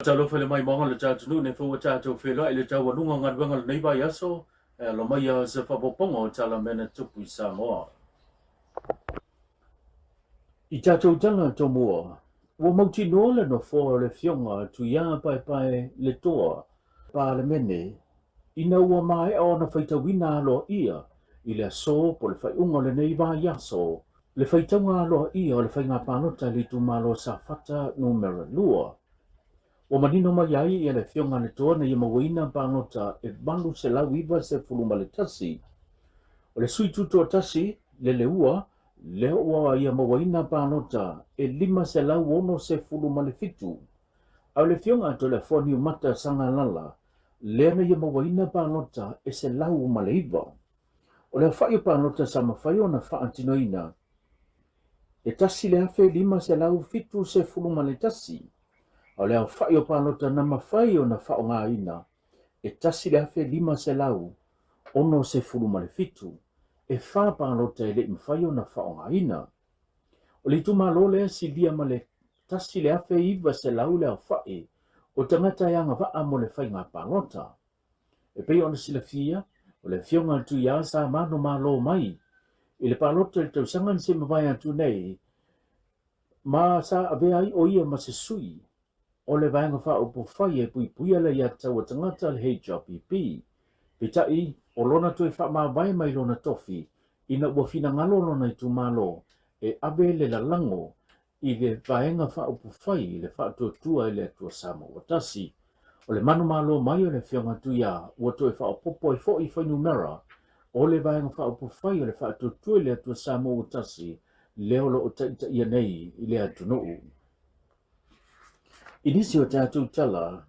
Faatalofa i le maimoaga o le ta atunuu nei foi ua tatou feiloai i le taualuga o galuega o lenei vaiaso e alo mai a se faaopoopoga o tala mea na tupu i Samoa. I tatou tala tomua, ua mautinoa le nofoa o le Afioga a Tuiā Paepae Letoa Palemene ina ua maea ona faitauina aloaia i le aso po o le faaiuga o lenei vaiaso le faitauga aloaia o le faiga palota i le itumalo Safata Numera 2. Ua manino mai ai ia le Afioga a Letoa na ia mauaina palota e 891. O le sui tutoatasi, Leleua, lea ua ia mauaina palota e 567. A o le Afioga a Toleafoa Niumata Sagalala, lea na ia mauaina palota e 109. O le aofai o palota sa mafai ona faatinoina e 1,571, a o le aofai o palota na mafai ona faaaogaina e 1,567, e fa palota e le i mafai ona faaaogaina. O le itumalo lea e silia ma le 1,900 le aofai o tagata e agavaa mo le faiga palota. E pei ona silafia, o le Afioga a le Tuiā sa manumalo mai i le palota i le tausaga na se i mavae atu nei, ma sa avea ai o ia ma se sui o le Vaega Faaupufai e Puipuia le Aiatatau a Tagata, le HRPP. Peitai, o lona toe faamavae mai lona tofi ina ua finagalo lona itumalo e ave le lalago i le Vaega Faaupufai i le Faatuatua i le Atua Samoa ua Tasi. O le manumalo mai o le Afioga Tuiā ua toe faaopoopo ai foi fuainumera o le Vaega Faaupufai o le Faatuatua i le Atua Samoa ua Tasi lea o lo o taitaia nei i le atunuu. I nisi o tatou tala,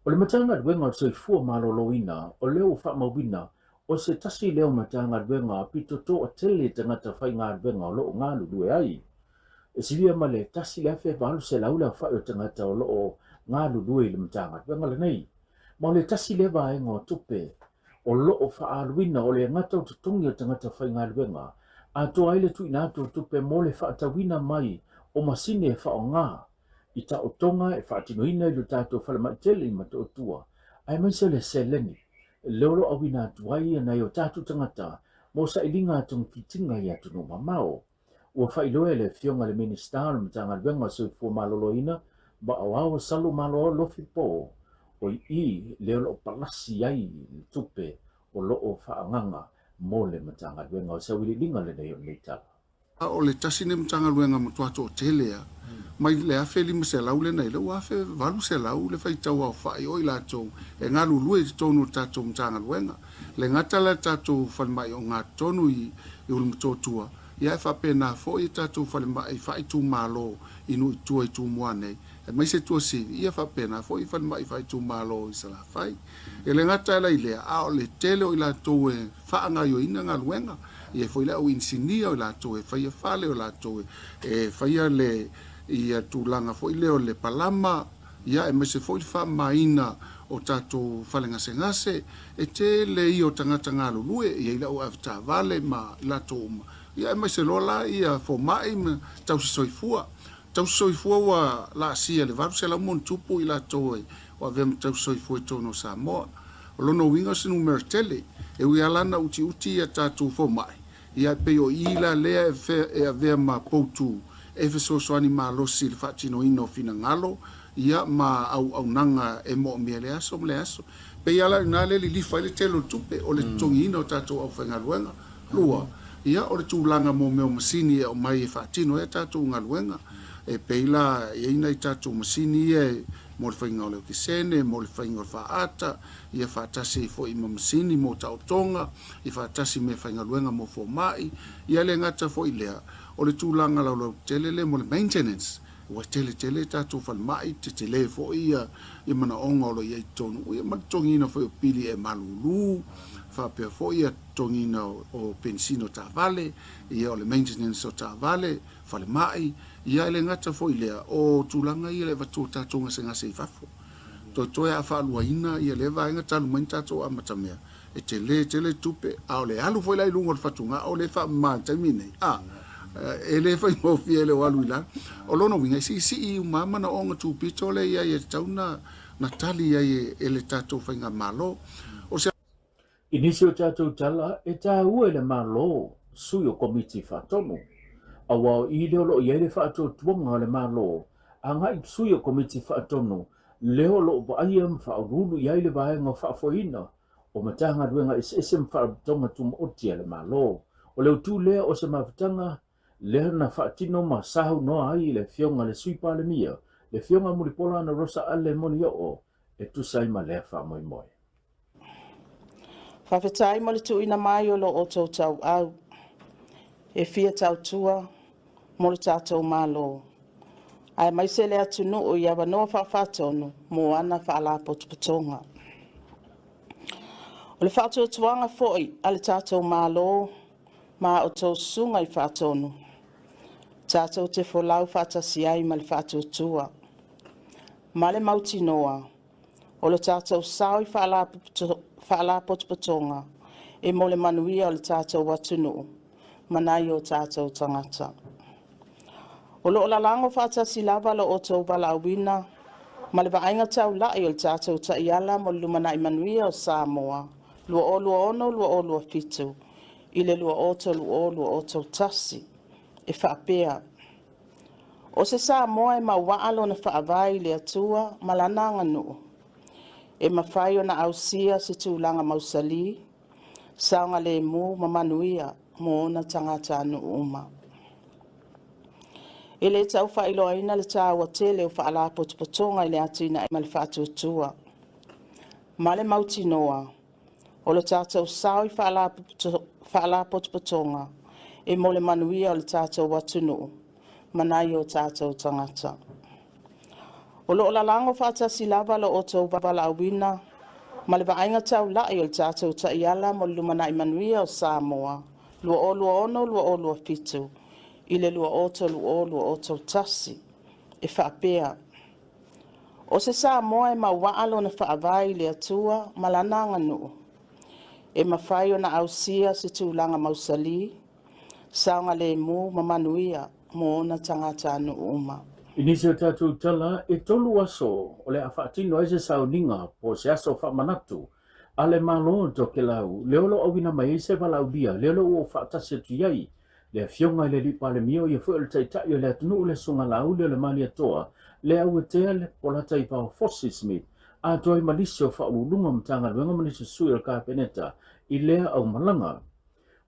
O le Matagaluega o le Soifua Maloloina o lea ua faamauina o se tasi lea o Matagaluega pito toatele tagata faigaluega o lo o galulue ai. E silia ma le 1,800 le aofai o tagata o lo o galulue i le Matagaluega lenei. Ma o le tasi lea vaega o tupe o lo o faaaluina o le gata o totogi o tagata faigaluega, atoa ai le tuuina atu o tupe mo le faatauina mai o masini e faaaoga i taotoga e faatinoina i lo tatou falemai tele i Motootua, aemaise o le seleni lea o lo o auina atu ai nai o tatou tagata mo sailiga togafitiga i atunuu mamao. Ua faailoa e le Afioga i le Minisita o le Matagaluega o Soifua Maloloina ma Aoao Salumaloa Lofi Po, o i i lea o lo o palasi ai le tupe o lo o faaagaga mo le Matagaluega. O se auiliiliga lenei o lenei tala. O le tasi lenei Matagaluega matua toatele a, mai le 1500 lea na i ai, lea ua 1800 le faitau aofai o i latou e galulue i totonu o le tatou Matagaluega. E le gata la i le tatou falemai ogatotonu i Ulumotootua, ia ae faapena foi i tatou falemai faaitumalo i nuu i tua i Tumua nei, aemaise Tuasivi, ia faapena foi i falemai faaitumalo i Salafai. E le gata la i lea, a o le tele o i latou e faagaoioina galuega, e i ai foi le au inisinia, o i latou e faia fale, o i latou e faia le ia tulaga foi lea o le palama, ia aemaise foi le faamamaina o tatou fale gasegase. E tele ia o tagata galulue, e i ai le au avetaavale ma i latou uma, ia aemaise loa la ia fomai ma tausi soifua. Tausi soifua ua laasia i le 800 ma ona tupu i latou ua avea ma tausi soifua i totonu o Samoa. O lona uiga o se numera tele. E ui lava la ina utiuti ia tatou fomai, ia e pei o i la lea e avea ma poutu e fesoasoani malosi i le faatinoina o finagalo ia ma auaunaga e moomia i lea aso ma lea aso. E pei lava la o i ina lea e lilifa ai le tele o le tupe, o le totogiina o tatou aufaigaluega. Lua, ia o le tulaga mo mea o masini e aumai e faatino ai a tatou galuega. E pei la e i ai nai tatou masini ia e mo le faiga o le okesene, mo le faiga o le faaata, ia faatasi ai foi ma masini mo taotoga, ia faatasi ma meafaigaluega mo fomai. Ia le gata foi i lea, o le tulaga laulautele lea mo le maintenance, ua tele tele tatou falemai, tetele foi ia manaoga o lo o i ai i totonu, ia ma le totogiina foi o pili e malulu, faapea foi ia totogiina o penisini o taavale, ia o le maintenance o taavale, falemai, ia e le gata foi i lea, o tulaga ia i le avatu o tatou gasegase i fafo. Toetoe a faaluaina ia lea vaega talu mai na tatou amatamea, e tele tele tupe, a o le alu foi la i luga o le fatugao lea e faamama i le taimi lenei, a, E le faigofie le o alu i lalo. O lona uiga, e siisii uma lava manaoga tupito lea e i ai e tatau ona tali ai e le tatou faigamalo. O se. I nisi o tatou tala, e taua i le Malo sui o Komiti Faatonu. Aua o i lea o lo o i ai le faatuatuaga o le Malo agai i sui o Komiti Faatonu lea o lo o vaaia ma faauluulu i ai le vaega o faafoeina o Matagaluega eseese ma Faalapotopotoga Tumaoti a le Malo. O le autu lea o se mafutaga lea na faatino ma saunoa ai le Afioga i le Sui Palemia, le Afioga Mulipola Anarosa Ale Monioo e tusa ai ma lea faamoemoe. Faafetai mo le tuuina mai o lo outou tauau e fia tautua mo le tatou Malo, aemaise le atunuu i avanoa faafaatonu mo ana faalapotopotoga. O le faatuatuaga foi a le tatou Malo ma a outou susuga i faatonu, tatou te folau faatasi ai ma le faatuatua ma le mautinoa o lo tatou sao i faalapotopotoga e mo le manuia o le tatou atunuu ma nai o tatou tagata. O lo o lalago faatasi lava lo outou valaauina ma le vaaiga taulai o le tatou Taiala mo le Lumanai Manuia o Samoa 2026-2027 i le 2030-2031 e faapea, O se Samoa e mauaa lona faavae i le Atua ma lana aganuu, e mafai ona ausia se tulaga mausali, saogalemu ma manuia mo ona tagatanuu uma. E le tau faailoaina le taua tele o Faalapotopotoga i le atinaeina ma le faatuatua ma le mautinoa o lo tatou sao i Faalapotopotoga e mo le manuia o le tatou atunuu ma nai o tatou tagata. O lo o lalago faatasi lava lo outou valaauina ma le vaaiga taulai o le tatou Taiala mo le Lumanai Manuia o Samoa 2026-2027 i le 2030-2031 e faapea, O se Samoa e mauaa lona faavae i le Atua ma lana aganuu, e mafai ona ausia se tulaga mausali, saogalemu ma manuia mo ona tagatanuu uma. I nisi o tatou tala, e tolu aso o le a faatino ai se sauniga po o se aso faamanatu a le Malo o Tokelau, lea o lo o auina mai ai se valaaulia, lea o lo o ua faatasi atu i ai le Afioga i le Alii Palemia, o ia foi o le Taitai o le atunuu, le Susuga Laauli o le Malietoa, le Auetea, le Polataivao Fosi Smith, atoa ai ma nisi o Faauluuluga o Matagaluega ma nisi o sui o le Kapeneta i lea aumalaga.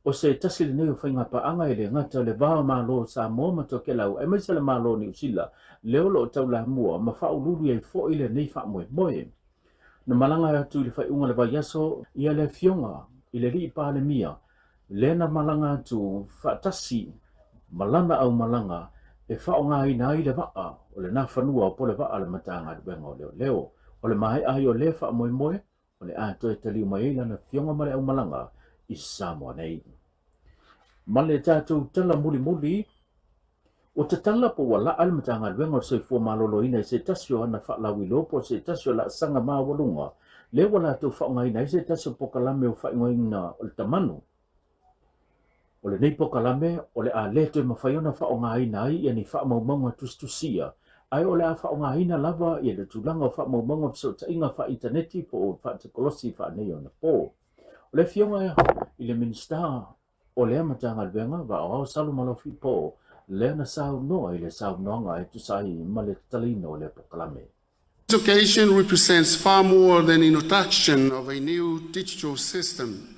O se tasi lenei o faigapaaga e le gata o le va o Malo o Samoa ma Tokelau aemaise le Malo o Niu Sila, lea o lo o taulamua ma faauluulu i ai foi lenei faamoemoe. Na malaga atu i le faaiuga o le vaiaso ia le Afioga i le Alii Palemia, lea na malaga atu faatasi ma lana aumalaga e faaaogaina ai le vaa o le Nafanua po o le vaa a le Matagaluega o Leoleo. O le maea ai o lea faamoemoe, o le a toe taliu mai ai lana afioga ma le aumalaga i Samoa nei. Ma le tatou tala mulimuli, ua tatala po ua laa le Matagaluega o le Soifua Maloloina i se tasi o ana faalauiloa po o se tasi o laasaga maualuga lea ua latou faaaogaina ai se tasi o pokalame o faaigoaina o le tamanu. O lenei pokalame o le a le toe mafai ona faaaogaina ai ia ni faamaumauga tusitusia, ae o le a faaaogaina lava ia le tulaga o faamaumauga o fesootaiga faa-initaneti po o faatekolosi faaneionapo. O le Afioga i le Minisita o lea Matagaluega, Vaaoao Salomalofi Paul, lea na saunoa i le saunoaga e tusa ai ma le tatalaina o lea pokalame. This occasion represents far more than introduction of a new digital system.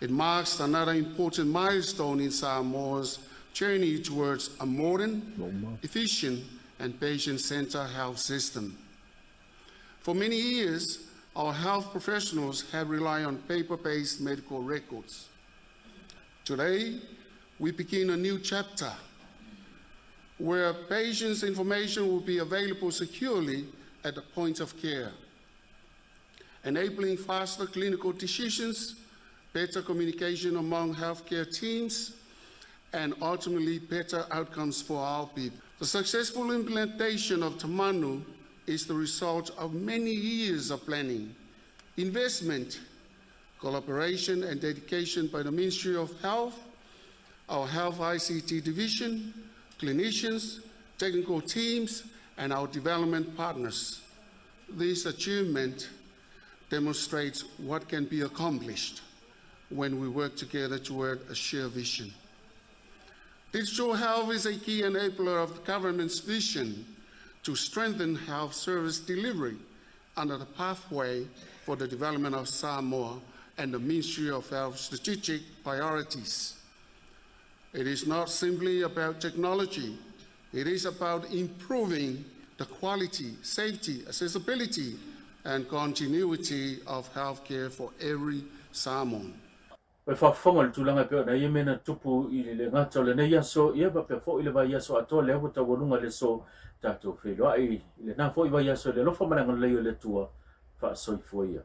It marks another important milestone in Samoa's journey towards a modern, efficient, and patient-centered health system. For many years, our health professionals have relied on paper-based medical records. Today, we begin a new chapter where patients' information will be available securely at the point of care, enabling faster clinical decisions, better communication among healthcare teams, and ultimately better outcomes for our people. The successful implementation of Tamanu is the result of many years of planning, investment, collaboration, and dedication by the Ministry of Health, Our Health ICT Division, clinicians, technical teams, and our development partners. This achievement demonstrates what can be accomplished when we work together toward a shared vision. Digital health is a key enabler of the government's vision to strengthen health service delivery under the pathway for the development of Samoa and the Ministry of Health strategic priorities. It is not simply about technology. It is about improving the quality, safety, accessibility, and continuity of healthcare for every Samoan. E faafofoga i le tulaga e pei ona i ai mea na tupu i le gata o lenei aso, ia faapea foi le vaiaso atoa lea ua taualuga le aso tatou feiloai i lena foi vaiaso i le alofa ma le agalelei o le Atua. Faasoifua ia.